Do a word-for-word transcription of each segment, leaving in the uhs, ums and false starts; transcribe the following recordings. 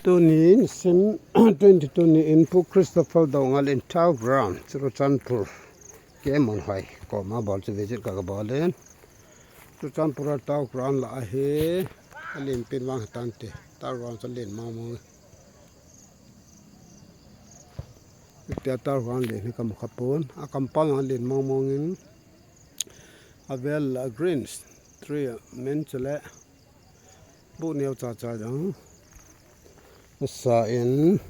Tuni nisim twenty-two ni in Pu Christopher Doungel in Town Ground, Churachandpur, Kemunhoi koma bol chu visit ka, ka bol in. Churachandpur a Town Ground la ahi, alen pen vang tante, Town Ground chu alen mong mong. Tia Town Ground alen hi ka mu kha pon, a compound alen mong mong in, avel a greens tree min chule, bu neo cha cha jong sa in,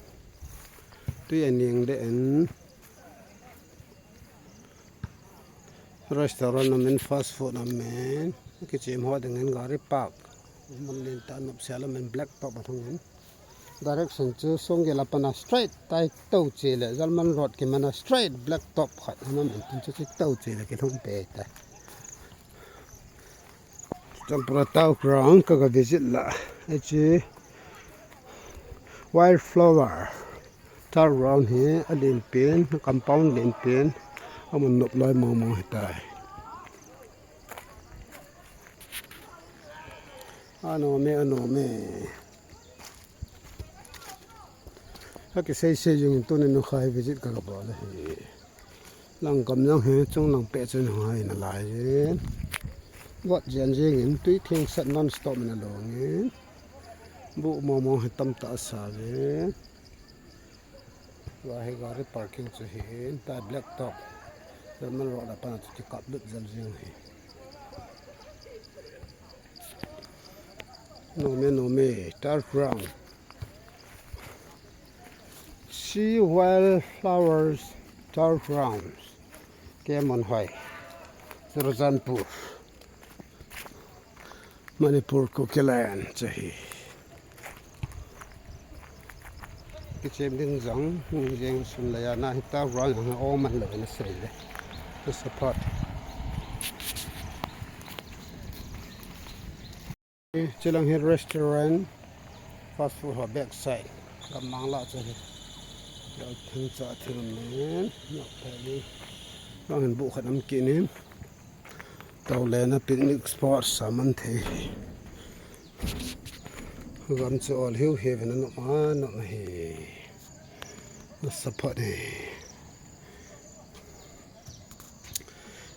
tui aning de in, restaurant amin, fast food amin, kichem ho ding in gari park, mun len ta nop sel amin, black top athang in. Direction chu Songel a pat a straight tai tou che le, German road kiman a straight black top khat amin, tin chu che tou che le kilhung pe tai. Churachandpur a Town Ground ka, ka visit la. Hiche wildflower Town Ground hi alen pen, compound alen pen, amun nop loi mong mong hitai. Anom e, anom e. Akisei sei jing in tuni nukhai visit ka, ka bol ahi. Langkam jong hi chunglang peh chun hung hai na lai jin. Vat jen jing in tui theng sat non stop in along in. Bu mong mong hi tamtah asa jin. Tua hi gari parking chu hin, ta black top. German road a pat a chu kikap lut jel jing hi. Nom e, nom e, Town Ground. See wildflowers, Town Grounds. Kemunhoi, Churachandpur, Manipur, Kukiland chu hi. Kichem ding jong, jeng sun la ya na hi Town Ground jong aum man lo na sei le. To support. Chilang hi restaurant, fast food ho back side. Gammang la chu hi. Lo thing cha thing men, nok pe ni. Bang hin bu khat am kit in. Tau le na picnic spot sa man thei. Gam chu ol hiu hiu ve na nom a nom hi. Na support hi.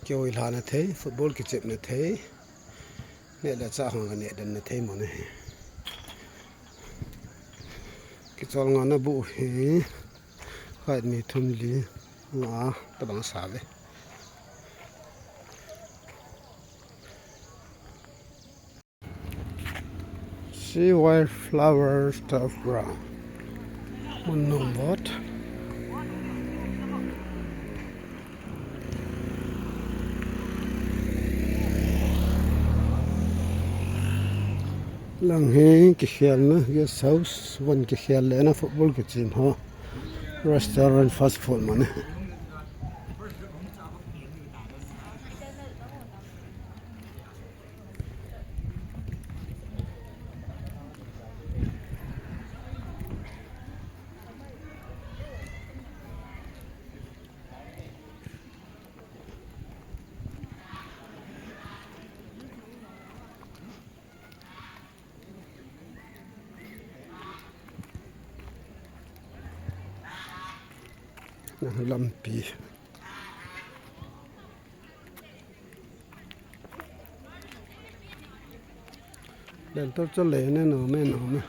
Kihoi lha na thei, football kichep na thei. Neh le chah hung ka neh den na thei mo na hi. Kichol nga na bu hi. Khat ni thum li nga tabang sa ve. See wildflowers turf ground. Mun nom vot. Lang hi kikhelna guest house, von kikhel le na football kichem ho. Restaurant fast food mani. Lampi. Lentor chu le ne nom e, nom e.